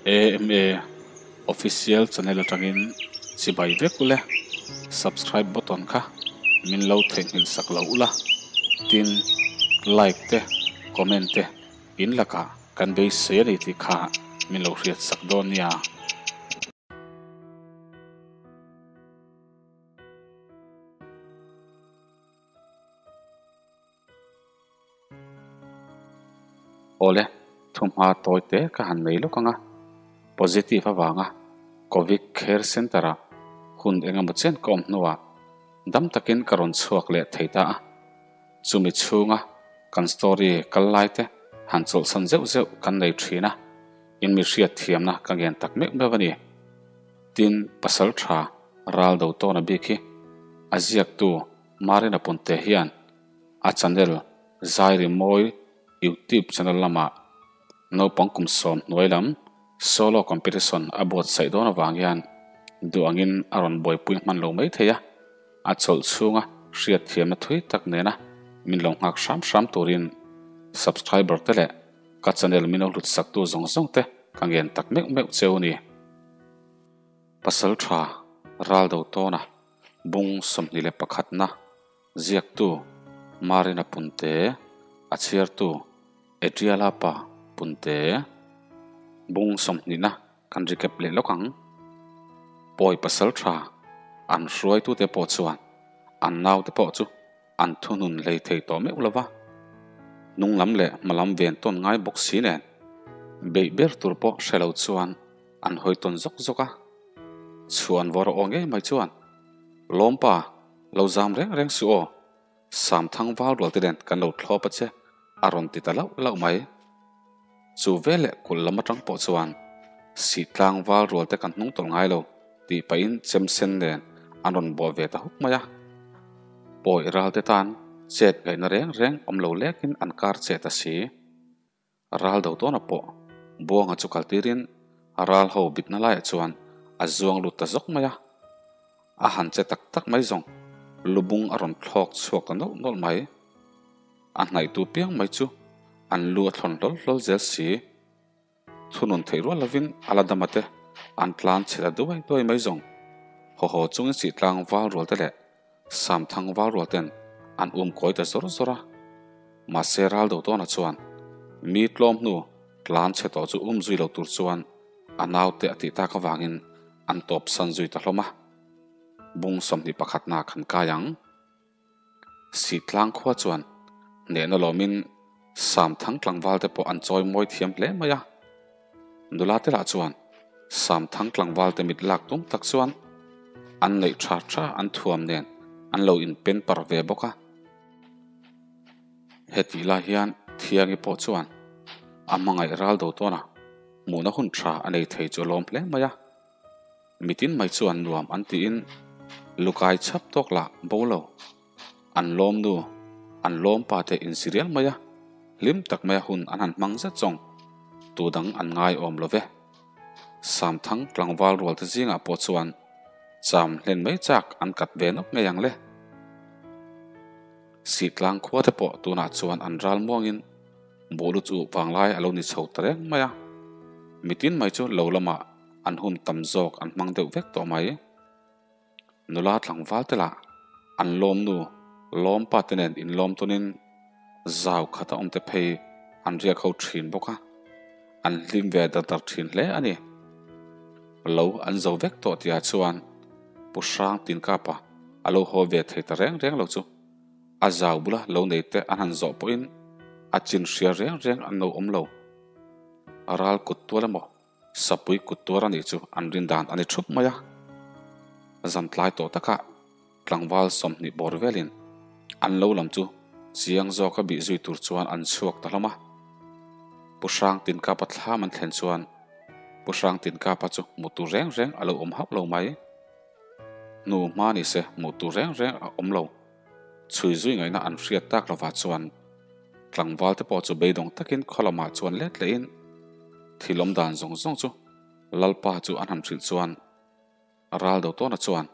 AMA Official channel atangin chibai vek ule subscribe button kha min lo theihnghilh sak lo ula tin like te comment te in lakah kan beisei a ni tih kha min lo hriat sak dawn nia. Awle, thuhma tawi te ka han nei lawk ang a, positive avanga Covid Care Centre-ah hun engemaw chen ka awm hnuah dam takin ka rawn chhuak leh thei ta a. Chumi chhunga kan story kal lai te han chawlhsan zeuh zeuh kan nei thin a, in mi hriat thiamna ka ngen tak meuh meuh a ni. Tin, pasal tha ral do tawna bik hi a ziaktu Marina Punte hian a channel Zairi Mawi YouTube channel lamah naupang kum 10 hnuai lam solo competition a buatsaih dawn avang hian duh angin a rawn buaipui hman lo mai thei a, a chawlh chhunga hriatthiamna thui tak nena min lo nghak hram hram turin subscriber te leh ka channel min lo hlut saktu zawng zawng te ka ngen tak meuh meuh cheu a ni. Pasal tha ral do tawna bung 21 na ziaktu Marina Punte, a chhiartu Adriala pa Punte. Bung 20 na kan recap leh lawk ang. Pawi pasal tha an hruaitute pawh chuan an naute pawh chu an thunun hlei thei tawh meuh lova. Hnung lam leh hma lam ven tawn ngai bawk si nen beih ber tur pawh hre lo chuan an hawi tawn zawk zawk a. Chhuan vawr aw ngei mai chuan Lawmpa lo zam reng reng suh aw, Sam thang val rual te nen kan lo thlawp a che a rawn ti ta lauh lauh mai. Chu veleh kulh lam atang pawh chuan Sihtlang val rual te kan hnung tawlh ngai lo tih pahin chem sen nen an rawn bawh ve ta huk mai a. Pawi ral te tan chet ngaihna reng reng awm lo lekin an kar che ta si. Ral do tawna pawh Buanga chu kal tirin ral ho bitna laiah chuan a zuang lut ta zawk mai a. A han che tak tak mai zawng lubung a rawn thlawk chhuak ta nawlh nawlh mai. A hnaihtu piang mai chu an lu a thlawn hlawl hlawl zel si. Thunun theih rual lovin a la dama te an tlan chhe ta duai duai mai zawng. Haw haw chungin Sihtlang val rual te leh Samthang val rual ten an um kawi ta zawr zawr a. Mahse ral do tawna chuan mi tlawm hnu tlan chhe tawh chu um zui lo tur chuan a naute a tih tak avangin an tawp san zui ta hlawm a. Bung 21 na kan kai ang. Sihtlang khua chuan hnehna lawmin Samthang tlangval te pawh an chawi mawi thiam hle mai a. Nula te lah chuan Samthang tlangval te mit lak tum tak chuan an neih tha tha an thuam nen an lo inpen par ve bawk a. Hetih lai hian Thiangi pawh chuan a hmangaih ral do tawna hmuhna hun tha a nei thei chu a lawm hle mai a. Mitin mai chuan nuam an tiin lukai chhap tawk lah bo lo. An lawm nu, an lawm pa te insi rial mai a, hlim tak maia hun an han hmang zet zawng tu dang an ngai awm lo ve. Samthang tlangval rual te zingah pawh chuan cham hlen mai chak an kat ve nawk ngei ang le. Sihtlang khua te pawh tunah chuan an ral muangin buhlu chu vanglai a lo ni chho ta reng mai a, mitin mai chu lo lamah an hun tam zawk an hmang deuh vek tawh mai. Nula tlangval te lah an lawm nu lawm pa te nen inlawm tawnin zau khat a awm te phei an riak ho thin bawk a, an hlim ve dar dar thin hle a ni. Lo an zo vek tawh tihah chuan Pu Hrang Tinkapa a lo haw ve thei ta reng reng lo chu a zau bula lo nei te an han zawh pawhin a chin hria reng reng an lo awm lo. Ral kut tual emaw Sapui kut tuar a nih chu an rin dan a ni thup mai a. Zan tlai tawh takah tlangval 20 bawr velin an lo lam chu chiang zawka bih zui tur chuan an chhuak ta hlawm a. Pu Hrang Tinkapa thlam an thlen chuan Pu Hrang Tinkapa chu hmuh tur reng reng a lo awm hauh lo mai. Hnu hma ni se hmuh tur reng reng a awm lo. Chhui zui ngaihna an hriat tak lovah chuan tlangval te pawh chu beidawng takin khaw lamah chuan let lehin thil awm dan zawng zawng chu Lalpa chu an han hrilh chuan ral do tawna chuan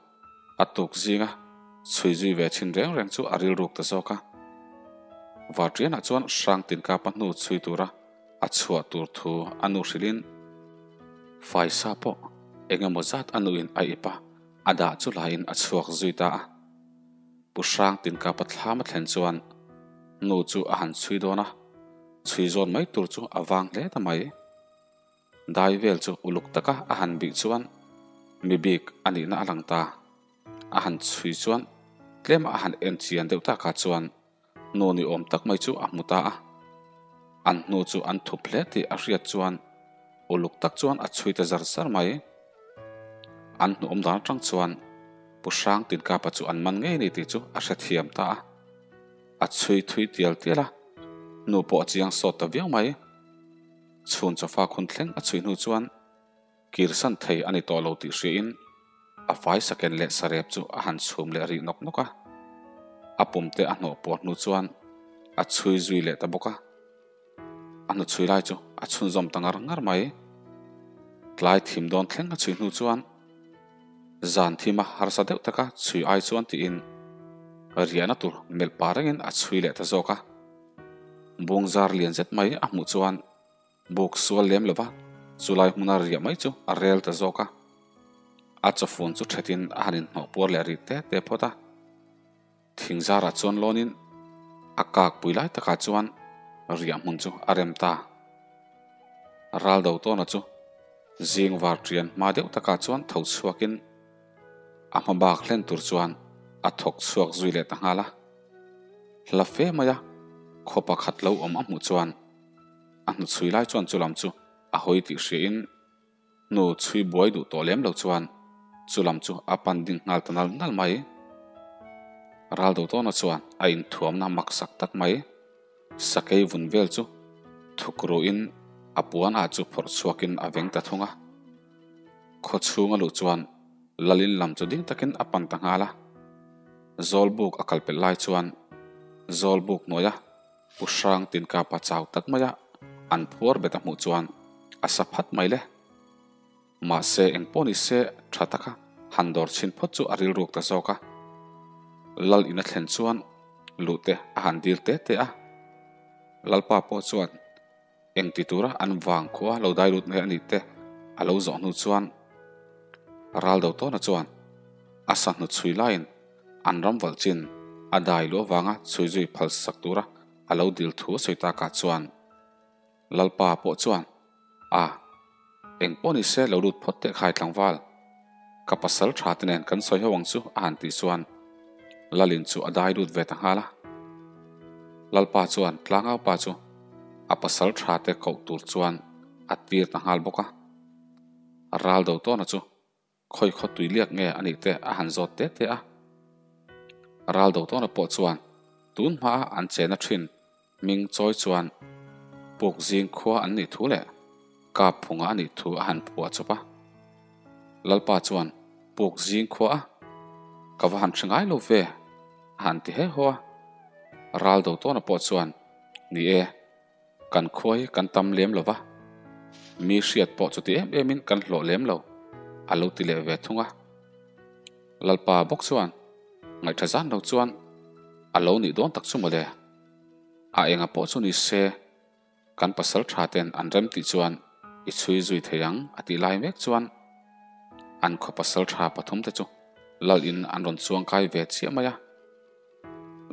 a tuk zinga chhui zui ve thin reng reng chu a rilruk ta zawk a. Varṭianah chuan Hrang Tinkapa hnu chhui tura a chhuah tur thu a nu hrilhin Faisa pawh eng emaw zat a nuin a ip a, a dah chu laiin a chhuak zui ta a. Pu Hrang Tinkapa thlam a thlen chuan nu chu a han chhui dawn a, chhui zawn mai tur chu a vang hle ta mai. Dai vel chu uluk taka a han bih chuan mi bik a nihna a lang ta. A han chhui chuan tlema a han en chian deuh takah chuan nu ni awm tak mai chu a hmu ta a. An hnu chu an thup hle tih a hriat chuan uluk tak chuan a chhui ta zar zar mai. An hnu awm dan atang chuan Pu Hrang Tinkapa chu an man ngei ni tih chu a hrethiam ta a. A chhui thui tial tial a, nu pawh a chiang sawt ta viau mai. Chhun chawfa khun thleng a chhui hnu chuan Kirsan thei a ni tawh lo tih hriain a fai saken leh sarep chu a han chhum leh rih nawk nawk a. A pumte a hnawh puar hnu chuan a chhui zui leh ta bawk a. A hnuchhui lai chu a chhunzawm ta ngar ngar mai. Tlai thim dawn thleng a chhui hnu chuan zan thima harsa deuh taka chhui ai chuan tiin riahna tur melh pah rengin a chhui leh ta zawk a. Bungzar lian zet mai a hmuh chuan Buk sual lem lova chulai hmuna riah mai chu a rel ta zawk a. A chawfun chu thetin a han inhnawh puar leh rih te te phawt a. Thing zarah chuan lawnin a kak pui lai takah chuan riah hmun chu a rem ta. Ral do tawna chu zing var ṭian hma deuh takah chuan tho chhuakin a hma bak hlen tur chuan a thawk chhuak zui leh ta nghal a. Hla fe maia khaw pakhat lo awm a hmuh chuan A hnu chhui lai chuan chu lam chu a hawi tih hriain hnu chhui buai duh tawh lem lo chuan chu lam chu a pan ding nghal ta nal nal mai. Ral do tawna chuan a inthuamna mak sak tak mai. Sakei vun vel chu thuk ruhin a puan ah chu phawrh chhuakin a veng ta thung a. Khaw chhunga luh chuan Lalin lam chu ding takin a pan ta nghal a. Zawlbuk a kalpelh lai chuan Zawlbuk hnuaia Pu Hrang Tinkapa chau tak maia an phuar bet a hmuh chuan a sa phat mai le. Mahse engpawh ni se tha taka han dawr chhin phawt chu a rilruk ta zawk a. Lal in a thlen chuan luhte a han dil te te a. Lalpa pawh chuan engti tura an vang khua lo dai lut mai a nih te a lo zawh hnu chuan ral do tawna chuan a sa hnu chhui laiin an ram valh chin a dai luh avanga chhui zui phal sak tura a lo dil thu a sawi takah chuan Lalpa pawh chuan a eng pawh ni se lo lut phawt teh khai tlangval ka pasal tha te nen kan sawi ho ang chu a han tih chuan Lalin chu a dai lut ve ta nghal a. Lalpa chuan tlangau pa chu a pasal tha te koh tur chuan a tir ta nghal bawk a. Ral do tawna chu khawi khaw tui liak nge a nih te a han zawt te te a. Ral do tawna pawh chuan tun hmaa an chena thin hming chawi chuan puk zing khua an nih thu leh kap phunga a nih thu a han phuah chawp a. Lalpa chuan puk zing khua a ka va han hre ngai lo ve a han ti he haw a. Ral do tawna pawh chuan ni e. Kan khua hi kan tam lem lo va, mi hriat pawh chuti em emin kan hlawh lem lo, a lo ti leh ve thung a. Lalpa bawk chuan ngaihṭha zan lo chuan a lo nih dawn tak chu mawle. A enga pawh chu ni se, kan pasal ṭha ten an rem tih chuan i chhui zui thei ang a tih lai mek chuan an khaw pasal ṭha pathumte chu lal in an rawn chuang kai ve chiah mai a.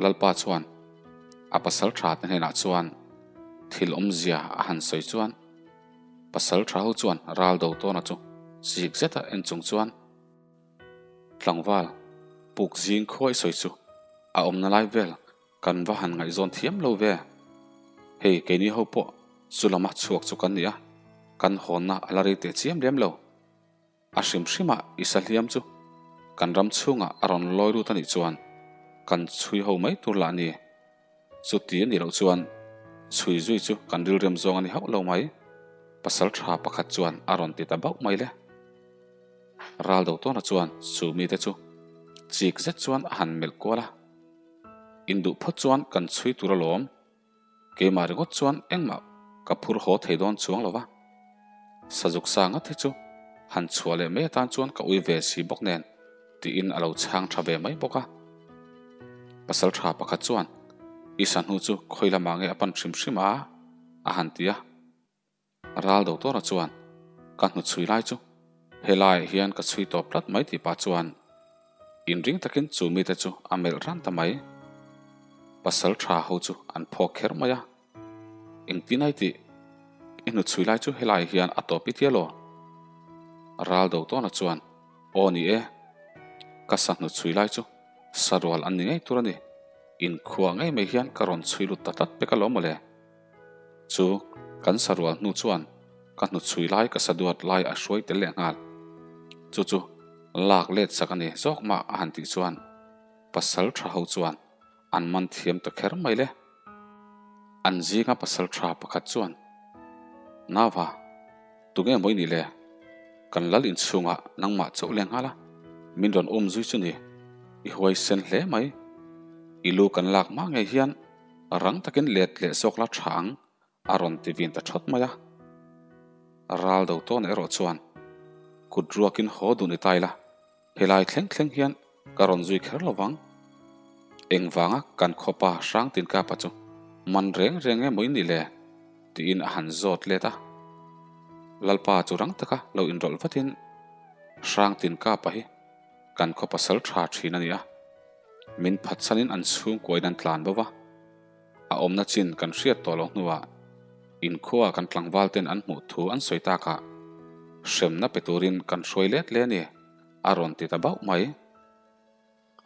Lalpa chuan a pasal tha te hnenah chuan thil awmzia a han sawi chuan pasal tha ho chuan ral do tawna chu chik zeta en chung chuan tlangval puk zing khuai sawi chu a awmna lai vel kan va han ngaihzawn thiam lo ve. Hei keini ho pawh chu lama chhuak chu kan ni a, kan hawnna a la rei teh chiam lem lo. A hrim hrimah i sahliam chu kan ram chhungah a rawn lawi lut a nih chuan kan chhui ho mai tur lah a ni. Chuti a nih loh chuan chhui zui chu kan rilrem zawng a ni hauh lo mai, pasal tha pakhat chuan a rawn ti ta bauh mai le. Ral do tawna chuan chu mite chu chik zet chuan a han melh kual a, Induh phawt chuan kan chhui tur alawm. Keimah ringawt chuan engmah ka phur haw thei dawn chuang lo va, Sazuk sa ngat hi chu han chhuah leh mai atan chuan ka ui ve si bawk nen tiin a lo chhang tha ve mai bawk a. Pasal tha pakhat chuan i sahnu chu khawi lamah nge a pan hrim hrim a? a han ti a. Ral do tawra chuan. Ka hnu chhui lai chu helaiah hian ka chhui tawp tlat mai tih pah chuan inring takin chu mite chu a melh ran ta mai. Pasal tha ho chu an phawk kher mai a. Engtin ai tih? I hnu chhui lai chu helaiah hian a tawp i tia law? Ral do tawna chuan, Aw ni e, ka sa hnu chhui lai chu sarual an ni ngei tur a ni. Inkhua ngei mai hian ka rawn chhui lut ta tlat pek alawm mawle. Chu kan sarual hnu chuan ka hnuchhui lai ka saduat lai a hruai tel leh nghal. Chu chu lak let sak a ni zawk mah a han tih chuan pasal tha ho chuan an man thiam ta kher mai le. An zinga pasal tha pakhat chuan, Nava, tunge maw i nih le? Kan lal inchhungah nangmah chauh leh nghal a, min rawn um zui chu ni. I huaisen hle mai. I lu kan lak hma ngei hian Rang takin let leh zawk la tha ang, a rawn ti vin ta thawt mai a. Ral do tawn erawh chuan kut ruakin haw duh ni ta ila, helai thleng thleng hian ka rawn zui kher lo vang. Engvanga kan khawpa hrang tin kapa chu man reng reng emaw in nih le? tiin a han zawt let a. Lalpa chu rang taka lo inrawlh vatin hrang tin kapa hi kan khaw pasal tha thin a ni a, min phatsanin an chhungkuain an tlan bo va, a awmna chin kan hriat tawh loh hnuah inkhua kan tlangval ten an hmuh thu an sawi takah hremna pe turin kan hruai let le a ni, a rawn ti ta bauh mai.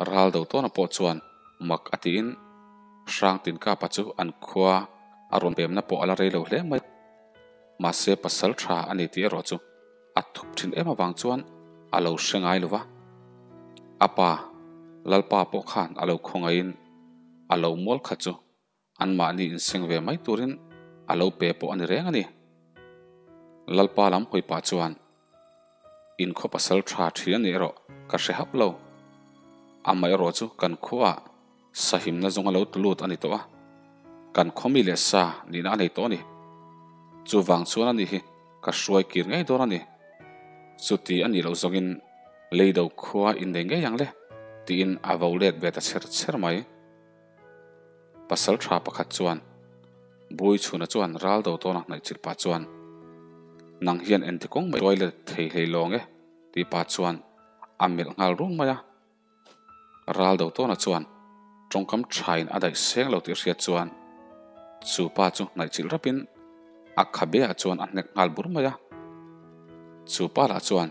Ral do tawna pawh chuan mak a tiin Hrang Tinkapa chu an khua a rawn pemna pawh a la rei lo hle mai. Mahse pasal tha a ni tih erawh chu a thup thin em avang chuan a lo hre ngai lo va. A pa, Lalpa pawh khan a lo khawngaihin a lo mual kha chu anmahni inseng ve mai turin a lo pe pawh a ni reng a ni. Lalpa lam hawi pah chuan Inkhaw pasal tha thin a ni erawh ka hre hauh lo. Amaherawh chu kan khuaah sahimna zawng a lo tlut a ni tawh a, kan khaw mi leh sa nihna a nei tawh a ni. Chuvang chuan a ni hi ka hruai kir ngei dawn a ni. Chuti a nih loh zawngin leido khua innei ngei ang le tiin a vo let ve ta chher chher mai. Pasal tha pakhat chuan Bui chhuna chuan ral do tawn a hnaih chilh pah chuan, Nang hian engti kawng mai tuai let thei hlei lawng e tih pah chuan a melh nghal rung mai a. Ral do tawna chuan tawngkam thain a daih seng lo tih hriat chuan chu pa chu hnaih chilh rapin a khabe ah chuan a hnek nghal bur mai a. Chu pa lah chuan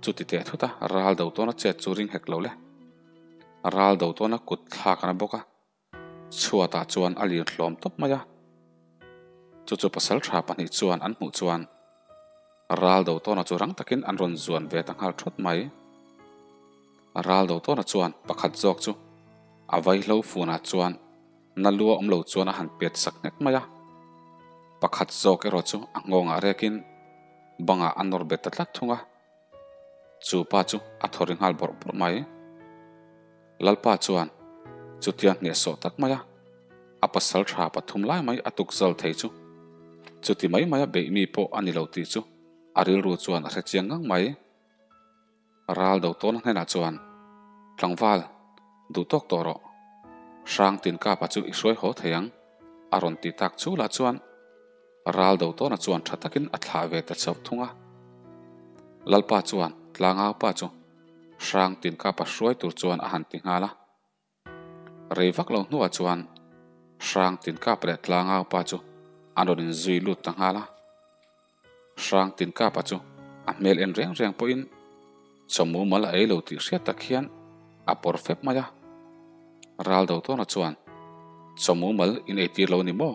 chuti teh thut a ral do tawna chet chu ring hek lo le. Ral do tawna kut thlak an a bawk a, chhuatah chuan a lir hlawm tawp mai a. Chu chu pasal tha pahnih chuan an hmuh chuan ral do tawna chu rang takin an rawn zuan ve ta nghal thawt mai. Ral do tawna chuan pakhat zawk chu a vaihlo funah chuan na lua awm lo chuan a han pet sak nghek mai a. Pakhat zawk erawh chu a nghawngah rekin bangah a nawr bet ta tlat thung a. Chu pa chu a thaw ri nghal bawrh bawrh mai. Lalpa chuan chutia hnehsawh tak mai a, a pasal tha pathum lai mai a tuk zal thei chu chuti mai mai a beih mi pawh a ni lo tih chu a rilru chuan a hre chiang ngang mai. Ral do tawna hnenah chuan, Tlangval, duh tawk tawh rawh. Hrang tin kapa chu i hruai haw thei ang, a rawn ti tak chu lah chuan Ral do tawna chuan tha takin a thlah ve ta chauh thung a. Lalpa chuan tlangau pa chu hrang tin kapa hruai tur chuan a han ti nghal a. Rei vak lo hnuah chuan hrang tin kapa leh tlangau pa chu an rawn inzui lut ta nghal a. Hrang tin kapa chu a hmel en reng reng pawhin chawhmu mal a ei lo tih hriat tak hian a pawr fep mai a. Ral do tawna chuan chawhmu mal in eitir lo ni maw?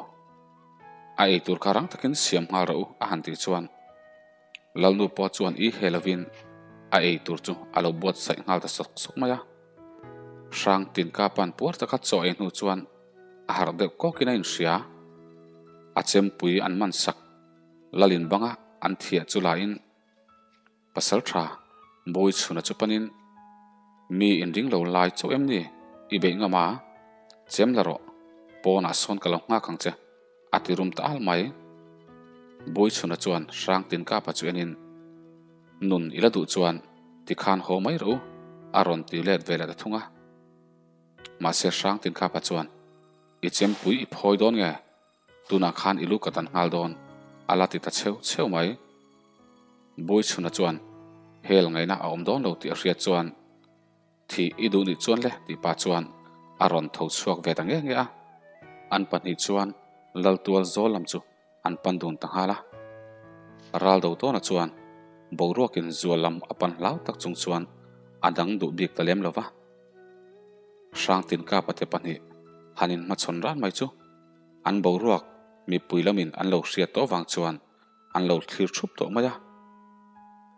A ei tur kha rang takin siam nghal rawh u a han tih chuan Lalnu pawh chuan i he lovin a ei tur chu a lo buatsaih nghal ta sawk sawk mai a. Hrang tin ka pan puar taka chaw ei hnu chuan a harh deuh kawkin a inhria. A chempui an man sak Lalin banga an thiah chu lain Pasal tha, Bawi chhuna chu panin, Mi inring lo lai chauh em ni? I beih ngam a, chem la rawh, pawnah sawn ka lo nghak ang che, a ti rum ta al mai. Bawi chhuna chuan hrang tin kapa chu enin, Nun i la duh chuan tikhan haw mai rawh u, a rawn ti let ve leh ta thung a. Mahse hrang tin kapa chuan, I chempui i phawi dawn nge? Tunah khan i lu ka dan nghal dawn, a la ti ta chheu chheu mai. Buichhuna chuan hel ngaihna a awm dawn lo tih a hriat chuan Thih i duh nih chuan le tih pah chuan a rawn tho chhuak ve ta nge nge a. An pahnih chuan Laltual zawl lam chu an pan dun ta nghal a. Ral do tawna chuan boruakin zual lam a pan hlau tak chung chuan a dang duh bik ta lem lo va. Hrangtin Kapa te pahnih han inhmachhawn ran mai chu an boruak mipui lamin an lo hriat tawh vang chuan an lo thlir thup tawh mai a.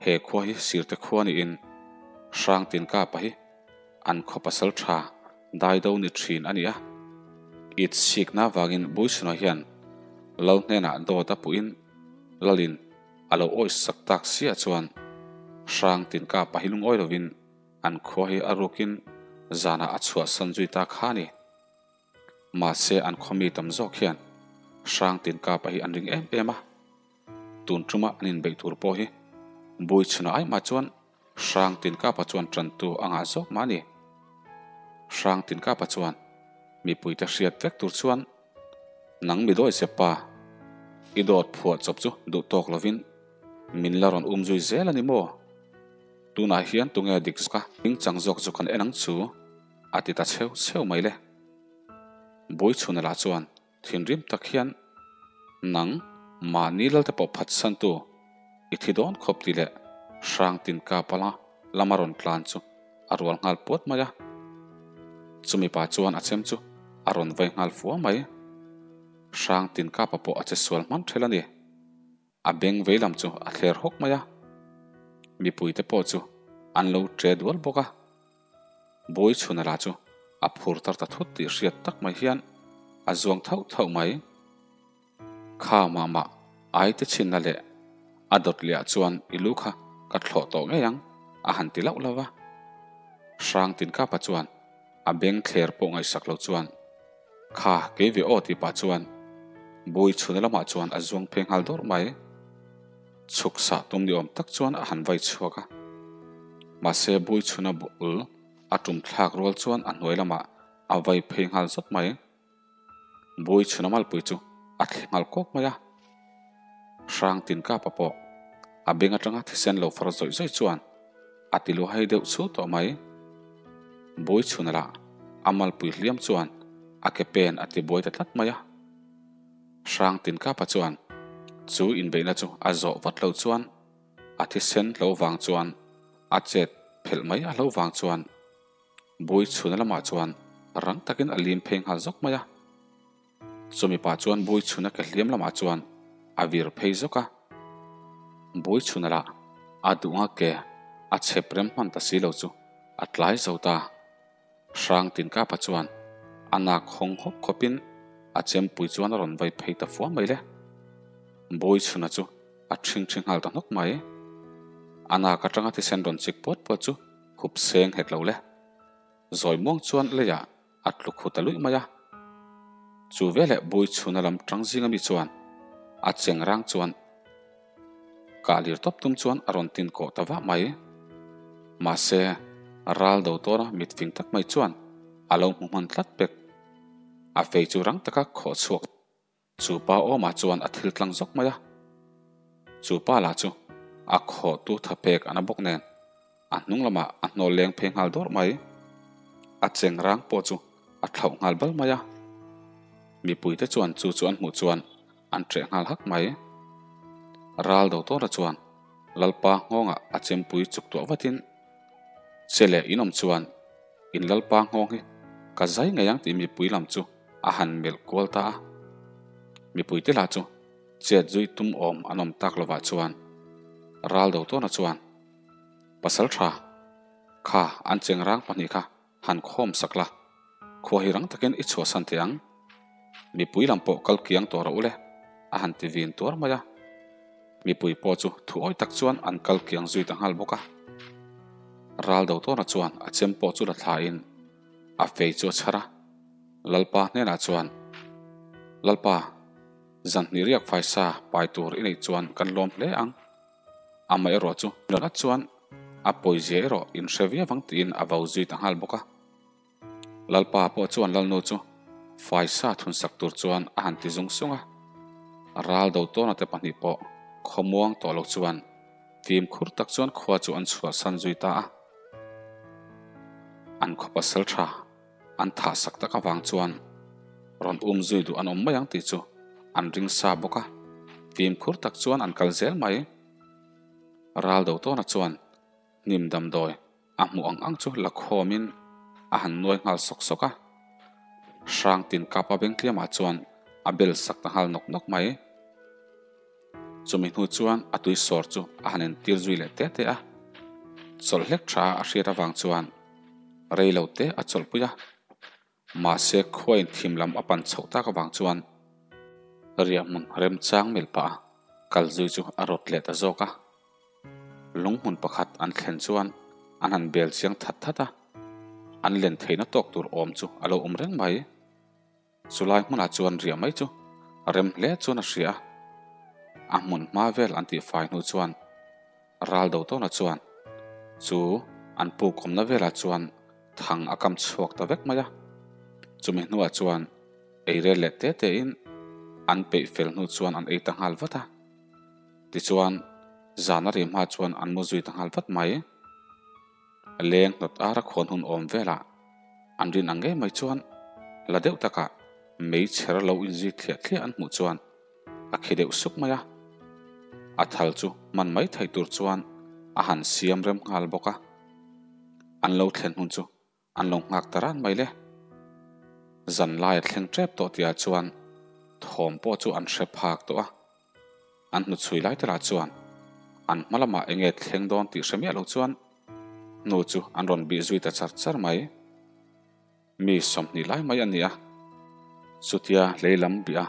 He khua hi Sirte khua niin Hrangtin Kapa hi an khaw pasal tha dai do ni thin a ni a. It sikna vangin Buisuna hian Lal hnenah dawt a puhin Lalin a lo awih sak tak siah chuan Hrangtin Kapa hi lungawi lovin an khua hi a rukin zanah a chhuahsan zui ta kha a ni. Mahse an khawmi tam zawk hian hrang tin kapa hi an ring em em a, tun tuma an inbeih tur pawh hi bui chhuna ai mah chuan hrang tin kapa chuan tantu a ngah zawk mah a ni. Hrang tin kapa chuan mipuite hriat vek tur chuan nang mi dawi che pa, i dawt phuah chawp chu duh tawk lovin min la rawn um zui zel a ni maw? Tunah hian tunge dik zawk a, hmingchang zawk chu kan en ang chu. A ti ta chheu chheu mai le. Buichhuna lah chuan thinrim tak hian, Nang, mahni lalte pawh phatsantu, i thi dawn khawp tih leh hrang tin ka pala lama rawn tlan chu a rual nghal puat mai a. Chumi pa chuan a chem chu a rawn vai nghal fua mai. Hrang tin kapa pawh a che sual hman ṭhel a ni. A beng vei lam chu a thler hawk mai a. Mipuite pawh chu an lo ṭe dual bawk a. Bawi chhuna lah chu a phur tar ta thut tih hriat tak mai hian a zuang thauh thauh mai. Kha mah mah ai te chhinna leh a dawt leh ah chuan i lu kha ka thlawh tawh ngei ang a han ti lauh lauh a. Hrang Tinkapa chuan a beng thler pawh ngaihsak lo chuan Kha kei ve aw tih pah chuan Bawi chhuna lamah chuan a zuang phei nghal dawrh mai. Chhuk sah tum ni awm tak chuan a han vai chhuak a. Mahse Bui chhuna bul a tum thlak rual chuan a hnuai lamah a vai phei nghal zawt mai. Bui chhuna malpui chu a thli nghal kawk mai a. Hrang tin kapa pawh a beng atanga thisen lo far zawih zawih chuan a ti luhai deuh chhu tawh mai. Bui chhuna lah a malpui hliam chuan a ke pen a ti buai ta tlat mai a. Hrang tin kapa chuan chu inbeihna chu a zawh vat lo chuan a thisen hlo vang chuan a chet phelh mai a hlo vang chuan Bui chhuna lamah chuan rang takin a lim phei nghal zawk mai a. Chumi pah chuan Bui chhuna ke hliam lamah chuan a vir phei zawk a. Bui chhuna lah a duh nga ke a chhep rem hman ta si lo chu a tlai zo ta. Hrang tin kapa chuan a nak hawng hawp khawpin a chempui chuan a rawn vai phei ta fua mai le. Bawi chhuna chu a ṭhing ṭhi nghal ta hnawk mai. A nak aṭanga thisen rawn chik puat puat chu hup seng hek lo le. Zawi muang chuan leiah a tlu khu ta luih mai a. Chu veleh Bawi chhuna lam ṭang zinga mi chuan a cheng rang chuan Kah lir tawp tum chuan a rawn tin kawh ta vah mai. Mahse, ral do tawna mit fing tak mai chuan a lo hmu hman tlat pek. A fei chu rang taka khawh chhuak chu pa awmah chuan a thil tlang zawk mai a. Chu pa lah chu a khawh tu tha pek a na bawk nen a hnung lamah a hnawl leng phei nghal dawrh mai. A cheng rang pawh chu a thlauh nghal bal mai a. Mipuite chuan chu chu an hmuh chuan an ṭeh nghal hak mai. Ral do tawra chuan Lalpa nghawngah a chempui chuk tuah vatin, Che leh in awm chuan in Lalpa nghawng hi ka zai ngei ang tih mipui lam chu a han melh kual ta a. Mipuite lah chu chet zui tum awm an awm tak lovah chuan Ral do tawna chuan, Pasal tha, kha an chengrang pahnih kha Han khawm sak la, khua hi rang takin i chhuahsan thei ang. Mipui lam pawh kal kiang tawh rawh u le, a han ti vin tuar mai a. Mipui pawh chu thu awi tak chuan an kal kiang zui ta nghal bawk a. Ral do tawna chuan a chem pawh chu la thlain a fei chu a chhar a. Lalpa hnenah chuan, Lalpa, zan hnih riak faisa pai tur i neih chuan kan lawm hle ang. Amaherawh chu nula chuan a pawizia erawh in hre viau ang tiin a vau zui ta nghal bawk a. Lalpa pawh chuan Lalnu chu faisa thun sak tur chuan a han ti zung sung a. Ral do tawna te pahnih pawh khawmuang tawh lo chuan Fimkhur tak chuan khua chu an chhuahsan zui ta a. An khaw pasal tha an thah sak tak avang chuan rawn um zui duh an awm mai ang tih chu an ring sa bawk a, fimkhur tak chuan an kal zel mai. Ral do tawna chuan hnim damdawi a hmuh ang ang chu la khawmin a han nuai nghal sawk sawk a. Hrang tin kapa bengtliamah chuan a bel sak ta nghal nawk nawk mai. Chumi hnu chuan a tui sawr chu a han entir zui leh te te a. Chawlh hlek tha a hriat avang chuan rei lo te a chawlhpui a. Mahse khuain thim lam a pan chhoh tak avang chuan riahhmun remchang mil pah a kal zui chu a rawt leh ta zawk a. Lunghmun pakhat an thlen chuan an han bel chiang that that a, an len theihna tawk tur awm chu a lo awm reng mai. Chulai hmunah chuan riah mai chu rem hle chuan a hria a, a hmun hma vel an tihfai hnu chuan ral do tawna chuan chu an puk awmna velah chuan thang a kam chhuak ta vek mai a. Chumi hnuah chuan eirel leh te tein an peih fel hnu chuan an ei ta nghal vat a. Tichuan zan a ri hma chuan an mu zui ta nghal vat mai. Leng hnawt ara khawn hun awm velah an rin ang ngei mai chuan la deuh takah meichher lo inzui thliah thliah an hmuh chuan a khi deuh suk mai a. A thal chu hman mai thei tur chuan a han siam rem nghal bawk a. An lo thlen hun chu an lo nghak ta ran mai le. Zan laia thleng tep tawh tihah chuan thawm pawh chu an hre phak tawh a. An hnuchhui lai te lah chuan an hma lamah eng nge thleng dawn tih hre miah lo chuan hnu chu an rawn bih zui ta char char mai. Mi 20 lai mai a ni a, chutia lei lam bih a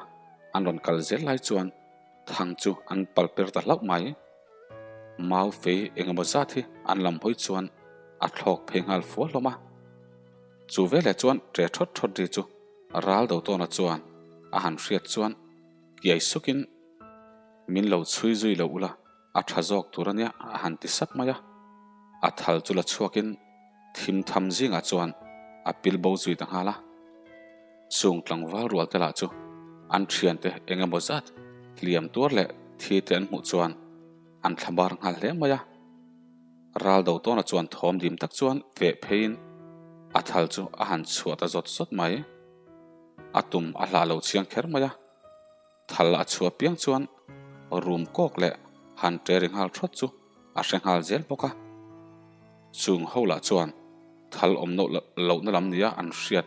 an rawn kal zel lai chuan thang chu an pal per ta hlauh mai. Mau fei eng emaw zat hi an lam hawi chuan a thlawk phei nghal fua hlawm a. Chu veleh chuan ṭe ṭhawt ṭhawt ri chu ral do tawna chuan a han hriat chuan kiai sukin min lo chhui zui lo ula a tha zawk tur ania a han ti sap mai a. A thal chu la chhuakin thim tham zingah chuan a pil bo zui ta nghal a. Chung tlangval rual te lah chu an thiante eng emaw zat hliam tuar leh thi te an hmuh chuan an thlabar nghal hle mai a. Ral do tawna chuan thawm dim tak chuan feh pheiin a thal chu a han chhuah ta zawt zawt mai. A tum a hlah lo chiang kher mai a. Thal a chhuah piang chuan rum kawk leh han ṭe ri nghal ṭhawt chu a hre nghal zel bawk a. Chung ho lah chuan thal awm lohna lam nia an hriat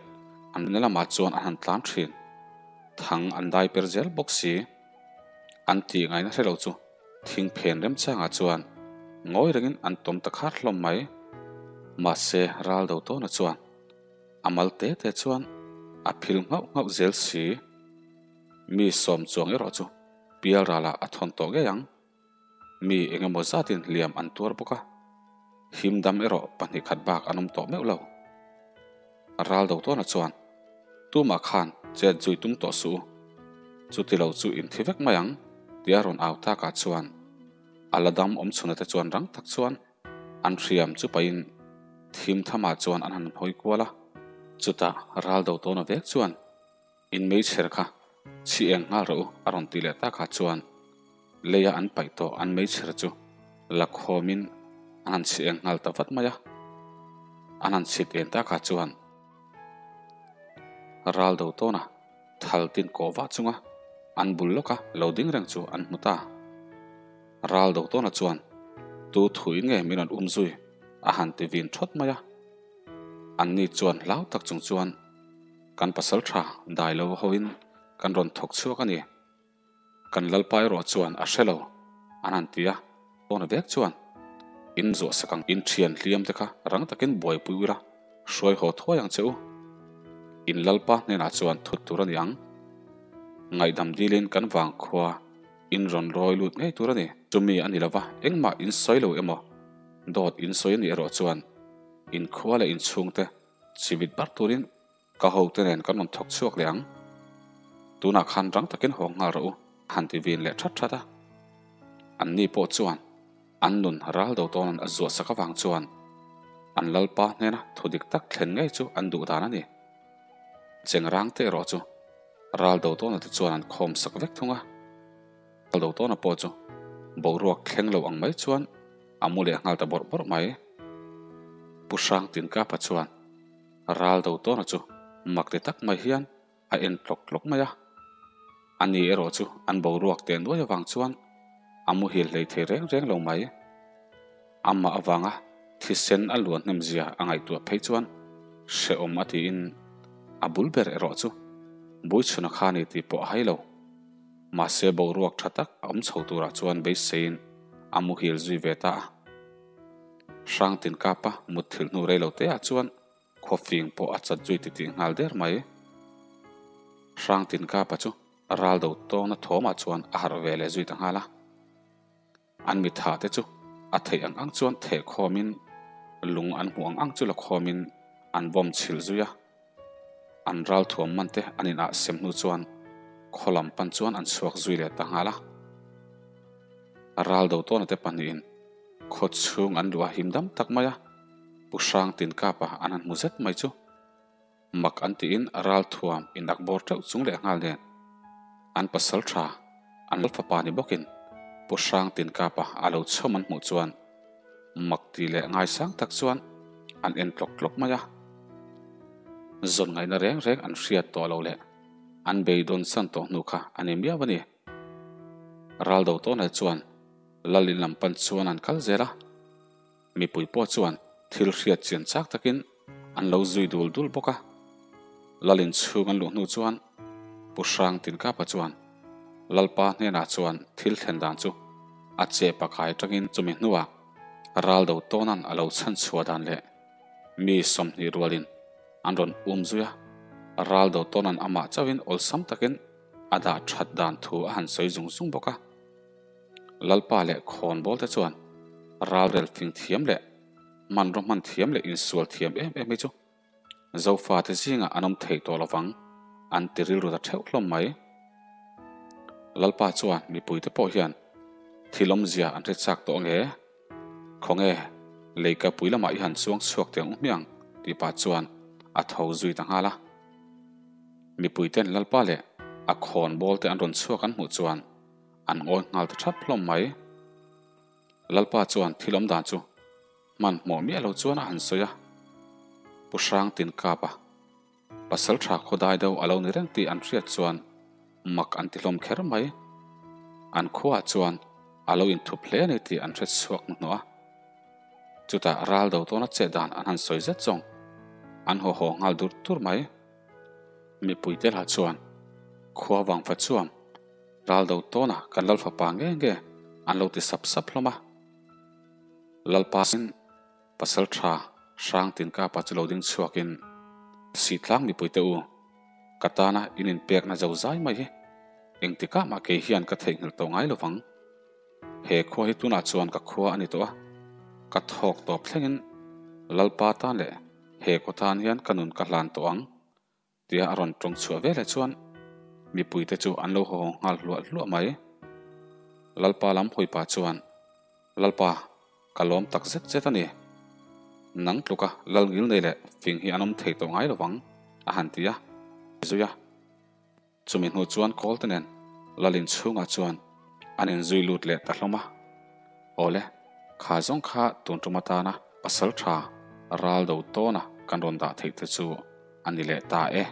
an na lamah chuan an han tlan ṭhin. Thang an dai per zel bawk si. An tih ngaihna hre lo chu thing phen remchangah chuan ngawi rengin an tawm ta khar hlawm mai. Mahse ral do tawna chuan a mal te te chuan a phil nghauh nghauh zel si. Mi sawm chuang erawh chu pial ralah a thawn tawh ngei ang. Mi eng emaw zatin hliam an tuar bawk a, him dam erawh pahnih khat bak an awm tawh meuh lo. Ral do tawna chuan tumah khan chet zui tum tawh suh u, chuti lo chu in thi vek mai ang tia rawn au takah chuan a la dam awm chhuna te chuan rang tak chuan an hriam chu pahin thim thamah chuan an han hawi kual a, chutah ral do tawna vek chuan In meichher kha chhi eng nghal rawh u a rawn ti leh takah chuan leia an paih tawh an meichher chu la khawmin an han chhi eng nghal ta vat mai a. An han chhit en takah chuan ral do tawna thal tin kawh vah chunga an bul lawka lo ding reng chu an hmu ta. Ral do tawna chuan tu thuin nge min rawn um zui a han ti vin thawt mai a. Anni chuan hlau tak chung chuan Kan pasal tha dai lo hoin kan rawn thawk chhuak a ni. Kan lalpa erawh chuan a hre lo, an han ti a. Tawna vek chuan in zuah sak ang, in thian hliam te kha rang takin buaipui ula hruai haw thuai ang che u. In lalpa hnenah chuan thut tur a ni ang. Ngaihdam dilin kan vangkhua in rawn rawi lut ngei tur a ni. Chumi a ni lova engmah in sawi lo emaw dawt in sawi a nih erawh chuan in khua leh in chhungte Chimit bar turin ka hote nen kan rawn thawk chhuak leh ang. Tunah khan rang takin haw nghal rawh u, a han ti vin leh that that a. Anni pawh chuan an nun ral do tawn a zuah sak avang chuan an lalpa hnena thu dik tak thlen ngei chu an duh dan a ni. Chengrang te erawh chu ral do tawna te chuan an khawm sak vek thung a. Ral do tawna pawh chu boruak thleng lo ang mai chuan. a mu leh nghal ta bawrh bawrh mai. Pu Hrangtinkapa chuan ral do tawna chu mak ti tak mai hian a en tlawk tlawk mai a. Ani erawh chu an boruak teh nuai avang chuan a muhil hlei thei reng reng lo mai. Amah avanga thisen a luan hnem zia a ngaihtuah phei chuan hrehawm a tiin a bul ber erawh chu Buichhuna kha ni tih pawh a hai lo. Mahse boruak tha tak a awm chho turah chuan beiseiin a muhil zui ve ta a. Hrangtinkapa mutthilh hnu rei lo teah chuan Khawfing pawh a chat zui titih nghal der mai. Hrangtinkapa chu ral do tawngna thawmah chuan a harh ve leh zui ta nghal a. An mitha te chu a theih ang ang chuan theh khawmin lung an hmuh ang ang chu la khawmin an bawm chhilh zui a. An ral thuam man te an inah sem hnu chuan khaw lam pan chuan an chhuak zui leh ta nghal a. Ral do tawna te pahnihin khaw chhung an luah him dam tak mai a. Pu Hrang Tinkapa an han hmu zet mai chu mak an tiin ral thuam in ak bawr teuh chung leh nghal nen an pasal tha an lal fapa ni bawkin Pu Hrang Tinkapa a lo chhawm an hmuh chuan mak ti leh ngaisang tak chuan an en tlawk tlawk mai a. Zawn ngaihna reng reng an hriat tawh lo leh an beidawn san tawh hnu kha a ni miau a ni. Ral do tawn leh chuan lal in lam pan chuan an kal zel a. Mipui pawh chuan thil hriat chian chak takin an lo zui dul dul bawk a. Lalin chhung an luh hnu chuan Pu Hrang Tinkapa chuan Lalpa hnenah chuan thil thlen dan chu a che pakai atangin chumi hnuah ral do tawnan a lo chhan chhuah dan leh mi 20 rualin an rawn um zui a, ral do tawnan amah chauhin awlsam takin a dah that dan thu a han sawi zung zung bawk a. Lalpa leh khawnbawl te chuan ralrel fing thiam leh hmanraw hman thiam leh insual thiam em em hi chu Zofa te zingah an awm thei tawh lovang an ti rilru ta theuh hlawm mai. Lalpa chuan mipui te pawh hian thil awmzia an hre chak tawh nge? Khawnge leikapui lamah i han chuang chhuak teh ang u hmiang tih pah chuan a tho zui ta nghal a. Mipui ten Lalpa leh a khawnbawl te an rawn chhuak an hmuh chuan An ngawi nghal ta thap hlawm mai. Lalpa chuan thil awm dan chu hmanhmawh miah lo chuan a han sawi a. Pu Hrang tin kap a, pasal tha khawdai deuh a lo ni reng tih an hriat chuan mak an ti hlawm kher mai. An khuaah chuan a lo inthup hle a ni tih an hre chhuak hnuhnawh a. Chutah ral do tawna chet dan an han sawi zet zawng an haw haw nghal dur dur mai. Mipuite lah chuan khua vang fa chuam Ral do tawn a kan lal fapa nge nge an lo ti sap sap hlawm a. Lalpa in pasal tha hrang tin kapa chu lo ding chhuak in Sihtlang mipui te u, ka tana in inpekna zo zai mai hi engtikah mah kei hian ka theihnghilh tawh ngai lovang. He khua hi tunah chuan ka khua a ni tawh a, ka thawk tawp thlengin Lalpa tan leh he khaw tan hian ka nun ka hlan tawh ang. Tia a rawn tawng chhuah veleh chuan mipuite chu an lo haw nghal hluah hluah mai. Lalpa lam hawipa chuan, Lalpa, ka lawm tak zet zet a ni. Nang tluka lal ngil nei leh fing hi an awm thei tawh ngai lovang, a han ti a, zui a. Chumi hnu chuan Kawlte nen Lalin chhungah chuan an inzui lut leh ta hlawm a. Awle, kha zawng kha tun tum atana pasal tha ral do tawna kan rawn dah theih te chu a ni leh ta e.